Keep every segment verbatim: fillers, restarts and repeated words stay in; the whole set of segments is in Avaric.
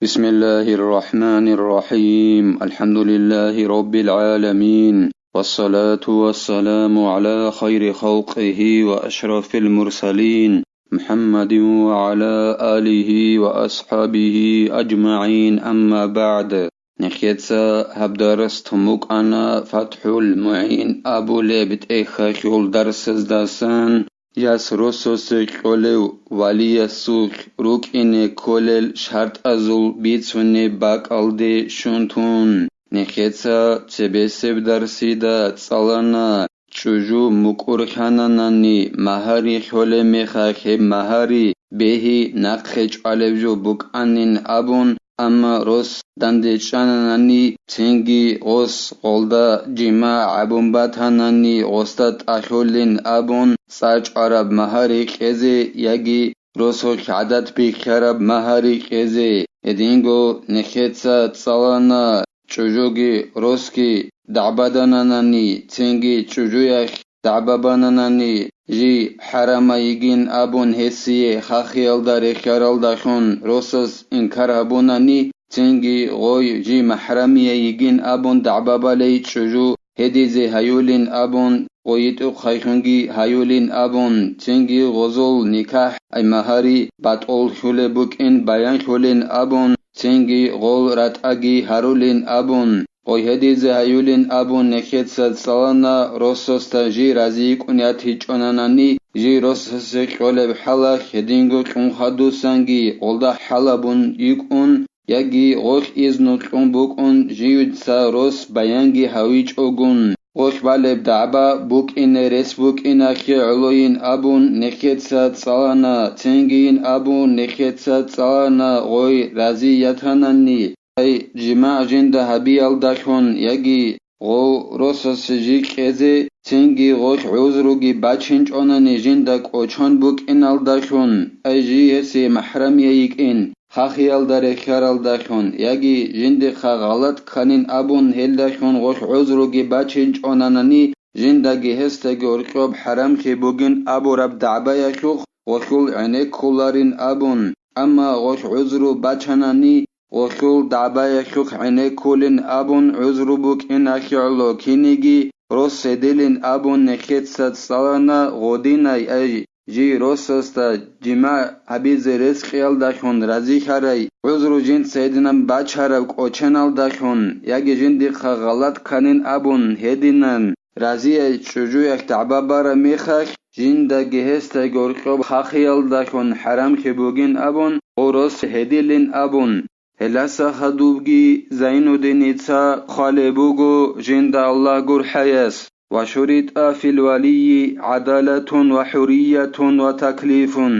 بسم الله الرحمن الرحيم. الحمد لله رب العالمين. والصلاة والسلام على خير خلقه وأشرف المرسلين محمد وعلى آله وأصحابه أجمعين. أما بعد. Нехеца гьаб дарс тун букӀана ФатхӀул МугӀин абулеб тӀехьалъул дарсаздасан. Яс росасе кьолев валиясухъ рукӀине кколел шартӀазул бицунеб бакӀалде щун тун, нехеца цебесеб дарсида цӀалана, чӀужу мукӀур хьананани магьари лъолеб мехалъ гьеб магьари бегьи нахъе чӀвалеб жо букӀанин абун, амма рос дандечӀананани, цинги гъос гъолда жимагӀ гьабун батанани, гъосда тӀалъулин абун, цӀа чӀвараб магьари кьезе яги росулъ гӀадат бихьараб магьари кьезе. Гьединго нехеца цӀалана, чӀужуги росги дагӀбадананани, цинги чӀужуялъ дагӀбабананани, жий хӀарамай йигин абун гьесие хахиялда рехьаралдалъун росас инкар гьабунани, цинги гъой жий махӀрамияй йигин абун дагӀбабалей чӀужу гьедизе гьаюлин абун, гъой йитӀухъайхунги гьаюлин абун, цинги гъозул никахӀ ай магьари батӀуллъулеб букӀин баянлъулин абун, цинги гъол ратӀаги гьарулин абун, гъой гьедизе гьаюлин абун нехеца цӀалана, росасда жий рази йикӀун ятичӀонанани, жий росасе кьолеб хӀалалъ гьединго кьун хадусанги гъолда хӀалабун йикӀун, яги гъолъ изну кьун букӀун, живица рос баянги гьавичӀогун, гъолъ балеб дагӀба букӀине рес букӀиналъе гӀолойин абун нехеца цӀалана, цинги йин абун нехеца цӀалана, гъой рази ятанани. Ай, жимагӀ жинда гьабиялдалъун яги гъов росасе жий кьезе, цинги гъолъ гӀузруги бачинчӀонани жинда кӀочон букӀиналдалъун, ай, жий гьесие махӀрамияй йикӀин, хахиялда рехьаралдалъун, яги жиндихъа гъалатӀ кканин абун гьелдалъун гъолъ гӀузруги бачинчӀонанани, жиндаги гьесдаги гьоркьоб хӀарамлъи бугин абураб дагӀбаялъухъ гъолъул гӀенеккуларин абун, амма гъолъ гӀузру бачанани, гъолъул дагӀбаялъухъ гӀенеккулин абун гӀузру букӀиналъе гӀоло киниги рос гьедилин абун нехеца цӀалана, гъодинай, ай, жий росасда жимагӀ гьабизе рес кьеялдалъун разилъарай, гӀузру жинца гьединан бачараб кӀоченалдалъун, яги жиндихъа гъалатӀ кканин абун гьединан, разияй чӀужуялъ дагӀба бараб мехалъ, жиндаги гьесдаги гьоркьоб хахиялдалъун хӀарамлъи бугин абун, гъов рос гьедилин абун. Гьелдаса хадубги Зайнуддиница хъвалеб буго жинда Аллагь гурхӀаяс: «Ва шуритӀа фил валийи гӀадалатун ва хӀурриятун ва таклифун».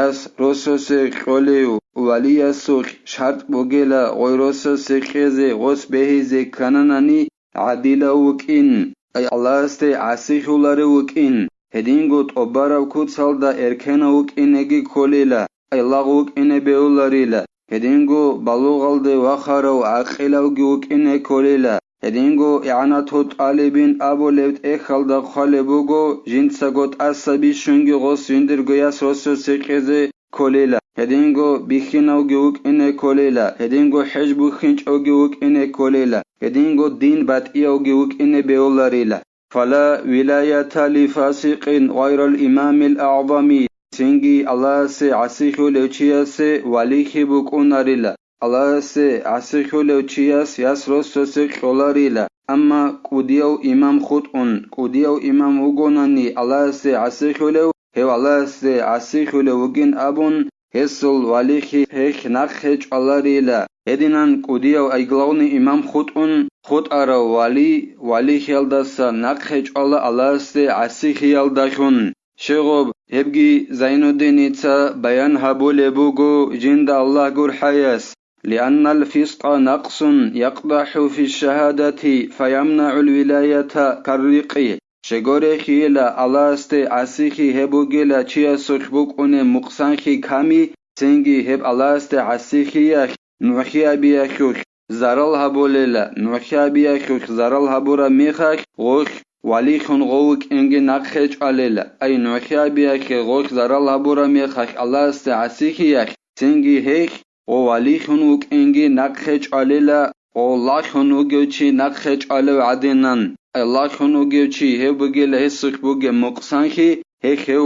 Яс росасе кьолев валиясухъ шартӀ бугела гъой росасе кьезе гъос бегьизе ккананани, гӀадилав вукӀин, ай Аллагьасде гӀасилъуларев вукӀин, гьединго тӀубараб куцалда эркенав вукӀинеги кколила, ай лагъ вукӀине бегьуларила, гьединго балугъалде вахарав гӀакъилавги вукӀине кколила, гьединго игӀанату тӀалибин абулеб тӀехьалда хъвалеб буго, жинцаго тӀаса бищунги гъос жиндирго яс росасе кьезе кколила, гьединго бихьинавги вукӀине кколила, гьединго хӀеж бухьинчӀевги вукӀине кколила, гьединго дин батӀиявги вукӀине бегьуларила. «Фала вилаята ли фасикъин гъайрал имамил агӀзами», цинги Аллагьасе гӀасилъулев чиясе валихьи букӀунарила. Аллагьасе гӀасилъулев чияс яс росасе кьоларила, амма кӀудияв имам хутӀун, кӀудияв имам вугонани Аллагьасе гӀасилъулев, гьев Аллагьасе гӀасилъулев вугин абун, гьесул валихьи гьелъ нахъе чӀваларила. Гьединан кӀудияв ай главный имам хутӀун, хутӀарав вали валихьиялдаса нахъе чӀвала Аллагьасе гӀасилъиялдалъун. Щегъуб, гьебги Зайнуддиница баян гьабулеб буго жинда Аллагь гурхӀаяс: «Лианнал фискъа накъсун якъдахӀу фи шагьадати фаямнагӀул вилаята каррикъи». Щегорехьийила Аллагьасде гӀасихьи гьеб бугила чиясулъ букӀунеб мукъсанлъи ками, цинги гьеб Аллагьасде гӀасихьиялъ нугӀлъи абиялъулъ зарал гьабулела, нугӀлъи абиялъулъ зарал гьабураб мехалъ гъолъ валилъун гъов вукӀинги нахъе чӀвалела, ай нугӀлъи абиялъе гъолъ зарал гьабураб мехалъ Аллагьасде гӀасихьиялъ, цинги гьелъ гъо валихьун вукӀинги нахъе чӀвалила, гъо лагьун вугев чи нахъе чӀвалев гӀадинан. Ай лагьун вугев чи гьев бугила гьесухъ бугеб мукъсанлъи, гьеб гьев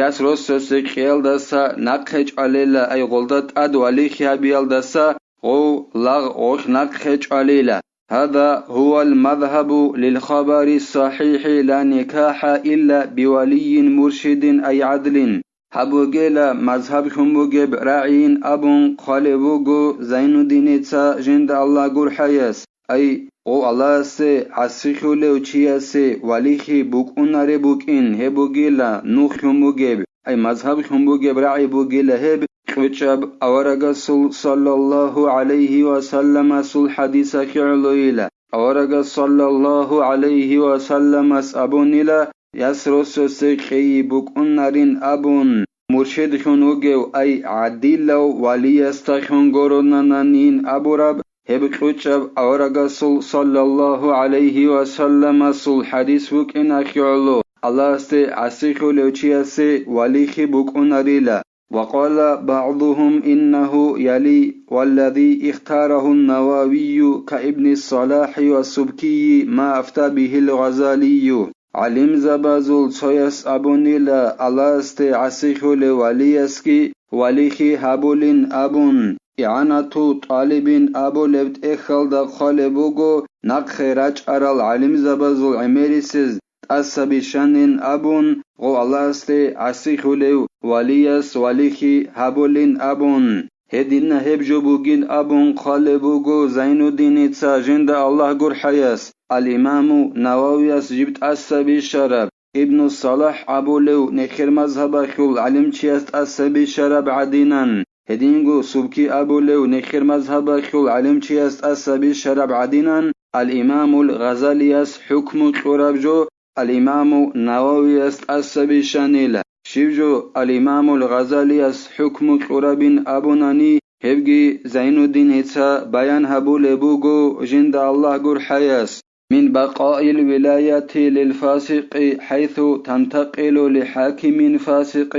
яс росасе кьеялдаса нахъе чӀвалила, ай гъолда тӀад валихьи гьабиялдаса гъов лагъ гъолъ нахъе чӀвалила. هذا هو المذهب للخبر الصحيح لا نكاح إلا بولي مرشد أي عدل. Гьаб бугела мазгьаб хьун бугеб рагӀийин абун хъвалеб буго Зайнуддиница жинда Аллагь гурхӀаяс, ай, гъов Аллагьасе гӀасихьулев чиясе валихьи букӀунареб букӀин гьеб бугела нух хьун бугеб, ай, мазгьаб хьун бугеб рагӀи бугела гьеб, кьучӀаб аварагасул саллаллагьу гӀалайгьи ва салламасул хӀадисалъе гӀолойила. Аварагас саллаллагьу гӀалайгьи ва салламас абунила, яс росасе кьейи букӀунарин абун, муршидлъун вугев, ай гӀадилав валиясдалъун горонананин абураб, гьеб кьучӀаб аварагасул саллаллагьу гӀалайгьи ва салламасул хӀадис букӀиналъе гӀоло, Аллагьасде гӀасихьулев чиясе валихьи букӀунарила. وقال بعضهم إنه يلي والذي اختاره النووي كابن الصلاح والسبكي ما أفتى به الغزالي. ГӀалимзабазул цояс абунила Аллагьасде гӀасихьулев валиясги валихьи гьабулин абун, игӀанату тӀалибин абулеб тӀехьалда хъвалеб буго нахъе рачӀарал гӀалимзабазул гӀемерисез тӀаса бищанин абун, гъо Аллагьасде гӀасихьулев валияс валихьи гьабулин абун, гьедина гьеб жо бугин абун хъвалеб буго Зайнуддиница жинда Аллагь гурхӀаяс, ал-Имаму Нававияс жиб тӀаса бищараб, Ибну Салахь абулев нехер мазгьабалъул гӀалимчияс тӀаса бищараб гӀадинан, гьединго Субки абулев нехер мазгьабалъул гӀалимчияс тӀаса бищараб гӀадинан, ал-Имамул Гъазалияс хӀукму кьураб жо, ал-Имаму Нававияс тӀаса бищанила. Щиб жо ал-Имамул Гъазалияс хӀукму кьурабин абунани, гьебги Зайнуддиница баян гьабулеб буго жинда Аллагь гурхӀаяс: من بقاء الولاية للفاسق حيث تنتقل لحاكم فاسق.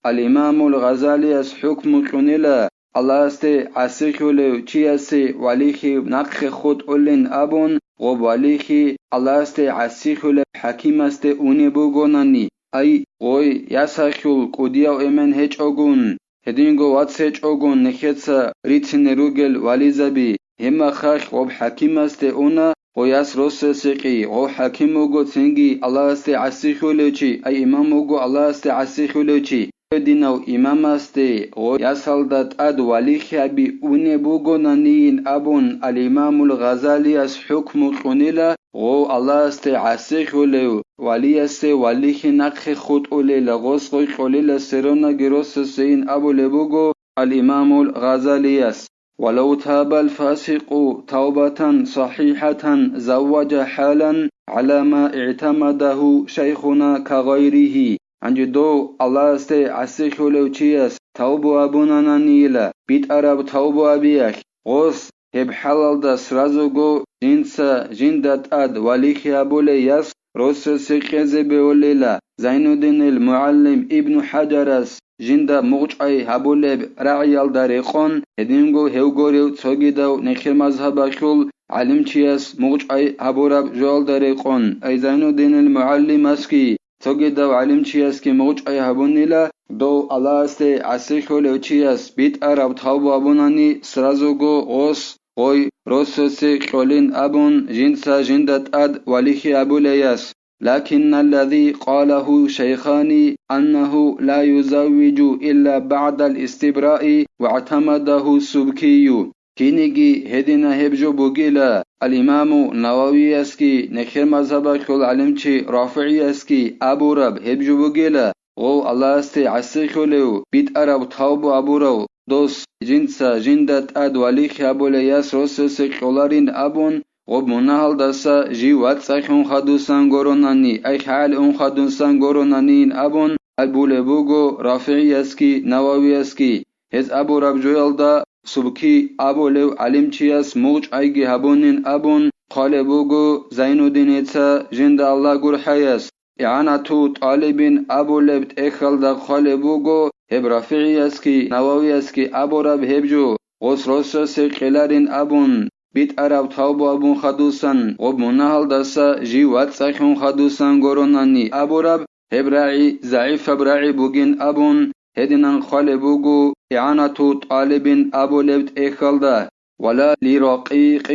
Ал-Имамул Гъазалияс хӀукму кьунила, Аллагьасде гӀасихьулев чиясе валихьи нахъе хутӀулин абун, гъоб валихьи Аллагьасде гӀасихьулев хӀакимасде унеб бугонани, ай, гъой, ясалъул кӀудияв эмен гьечӀогун, гьединго вац гьечӀогун нехеца рицине ругел вализаби, гьеб мехалъ гъоб хӀакимасде уна, гъо яс росасе кьей, гъов хӀаким вуго цинги Аллагьасде гӀасихьулев чи, ай имам вуго Аллагьасде гӀасихьулев чи. Гьединав имамасде гъо ясалда тӀад валихьаби унеб бугонанийин абун, ал-Имамул Гъазалияс хӀукму кьунила, гъов Аллагьасде гӀасихьулев валиясе валихьи нахъе хутӀулела, гъос гъой кьолила серонаги росасейин абулеб буго ал-Имамул Гъазалияс. ولو تاب الفاسق توبة صحيحة زوج حالا على ما اعتمده شيخنا كغيره. Гьанже дов Аллагьасде гӀасихьулев чияс тавбу абунананийила, битӀараб тавбу абиялъ, гъос гьеб хӀалалда сразуго жинца жинда тӀад валихьи гьабулей яс росасе кьезе бегьулила. Зайнуддинил мугӀалим Ибну ХӀаджарас жинда мугъчӀвай гьабулеб рагӀиялда рекъон, гьединго гьев гурев цогидав нехер мазгьабалъул гӀалимчияс мугъчӀвай гьабураб жоялда рекъон, ай Зайнуддинил мугӀалимасги цогидав гӀалимчиясги мугъчӀвай гьабунила, дов Аллагьасде гӀасихьулев чияс битӀараб тавбу абунани, сразуго гъос гъой росасе кьолин абун, жинца жинда тӀад валихьи абулей яс. لكن الذي قاله شيخان أنه لا يزوج إلا بعد الاستبراء واعتمده السبكي. Киниги гьедина гьеб жо бугила, ал-Имаму Нававиясги нехер мазгьабалъул гӀалимчи РафигӀиясги абураб гьеб жо бугила, гъов Аллагьасде гӀасихьулев, битӀараб тавбу абурав дос жинца жинда тӀад валихьи гьабулей яс росасе кьоларин абун, гъоб мунагьалдаса жив вацӀцӀалъун хадусан горонани, ай хӀалалъун хадусан горонанийин абун абулеб буго РафигӀиясги Нававиясги. Гьез абураб жоялда Субки абулев гӀалимчияс мугъчӀвайги гьабунин абун хъвалеб буго Зайнуддиница жинда Аллагь гурхӀаяс. ИгӀанату тӀалибин абулеб тӀехьалда хъвалеб буго гьеб РафигӀиясги Нававиясги абураб гьеб жо. гъос росасе кьеларин абун, битӀараб тавбу абун хадусан, гъоб мунагьалдаса жив вацӀцӀалъун хадусан горонани абураб, гьеб рагӀи загӀипаб рагӀи бугин абун, гьединан хъвалеб буго игӀанату тӀалибин абулеб тӀехьалда, ولا لرقيق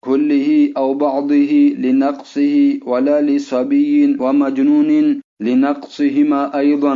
كله أو بعضه لنقصه ولا لصبي ومجنون لنقصهما أيضا.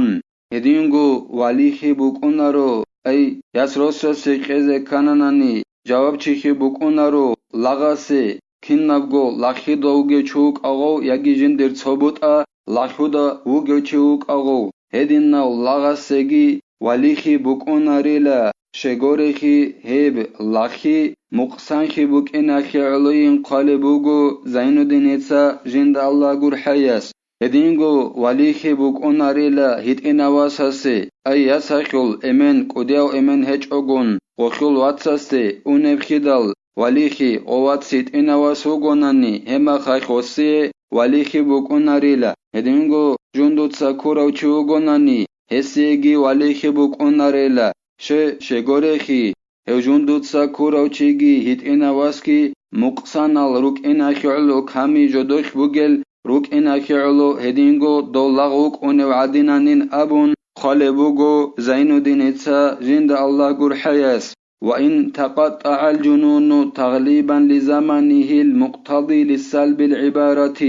Гьединго валихьи букӀунаро, ай, яс росасе кьезе ккананани, жавабчихьи букӀунаро лагъасе, кинабго лахьуда вугев чи вукӀагъов яги жиндир цо бутӀа лахьуда вугев чи вукӀагъов, гьединав лагъасеги валихьи букӀунарила, щегорехьи гьеб лахьи мукъсанхьи букӀинахье гӀолойин хъвалеб буго Зайнуддиница жинда Аллагь гурхӀаяс. Гьединго валихьи букӀунарила гьитӀинав васасе, ай ясахьул эмен кӀудияв эмен гьечӀогун, гъолъул вацасде унебхидал валихьи, гъо вац гьитӀинав вас вугонани, гьеб мехалъ гъосие валихьи букӀунарила. Гьединго жундуца ккурав чи вугонани, гьесиеги валихьи букӀунарила, ще-, щегорехьи, гьев жундуца ккурав чиги гьитӀинав васги мукъсанал рукӀинахье гӀоло, ками жодохь бугел рукӀинахье гӀоло, гьединго дов лагъ вукӀунев гӀадинанин абун хъвалеб буго Зайнуддиница жинда Аллагь гурхӀаяс. وإن تقطع الجنون تغليبا لزمنه المقتضي لسلب العبارة.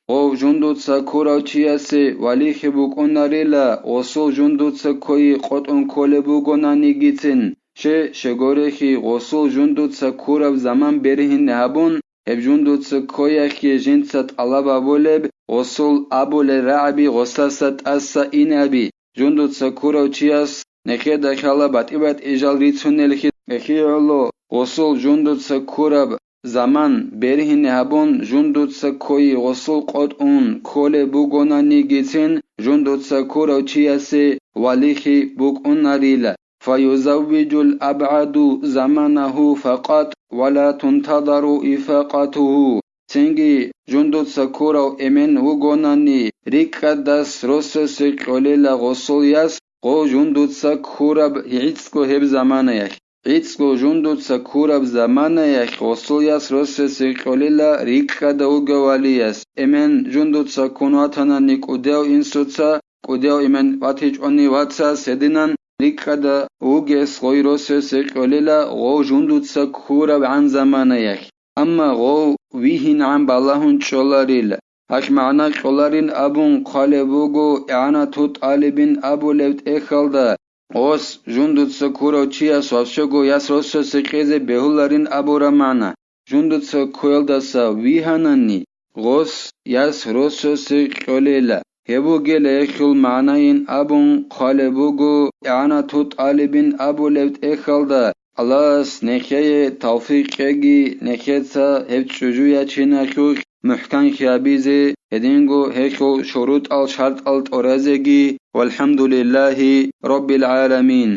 Гъов жундуца ккурав чиясе валихьи букӀунарила, гъосул жундуца ккойи къотӀун кколеб бугонанигицин, ще-, щегорехьи гъосул жундуца ккураб заман бергьине гьабун, гьеб жундуца ккояхье жинца тӀалаб гьабулеб, гъосул абулел рагӀаби гъосаса тӀаса инаби, жундуца ккурав чияс нехеда хьала батӀи-батӀи жал рицунелхьи, эхиялъ гъосул жундуца ккураб заман бергьине гьабун, жундуца ккойи гъосул къотӀун кколеб бугонанигицин, жундуца ккурав чиясе валихьи букӀунарила. فيزوج الأبعد زمنه فقط ولا تنتظر إفاقته. Цинги жундуца ккурав эмен вугонани, рикӀкӀадас росасе кьолела гъосул яс, гъо жундуца ккураб гӀицӀго гьеб заманаялъ. ГӀицӀго жундуца ккураб заманаялъ гъосул яс росасе кьолела рикӀкӀада вугев валияс, эмен жундуца ккун ватанани кӀудияв инсуца, кӀудияв эмен ватичӀони вацас гьединан рикӀкӀада вугес гъой росасе кьолела гъов жундуца ккурабгӀан заманаялъ. Амма гъов вигьинегӀан балагьун чӀоларила. Гьалъ магӀна кьоларин абун хъвалеб буго игӀанату тӀалибин абулеб тӀехьалда, гъос жундуца ккурав чияс вавщего яс росасе кьезе бегьуларин абураб магӀна. Жундуца ккоялдаса вигьанани, гъос яс росасе кьолела. Гьеб бугела гьелъул магӀнайин абун хъвалеб буго игӀанату тӀалибин абулеб тӀехьалда, Аллагьас нехее тавфикъ кьеги, нехеца гьеб чӀужу ячиналъулъ мухӀканлъи гьабизе, гьединго гьелъул шурутӀал-шартӀал тӀуразеги. ВалхӀамдулиллагьи раббил гӀаламин.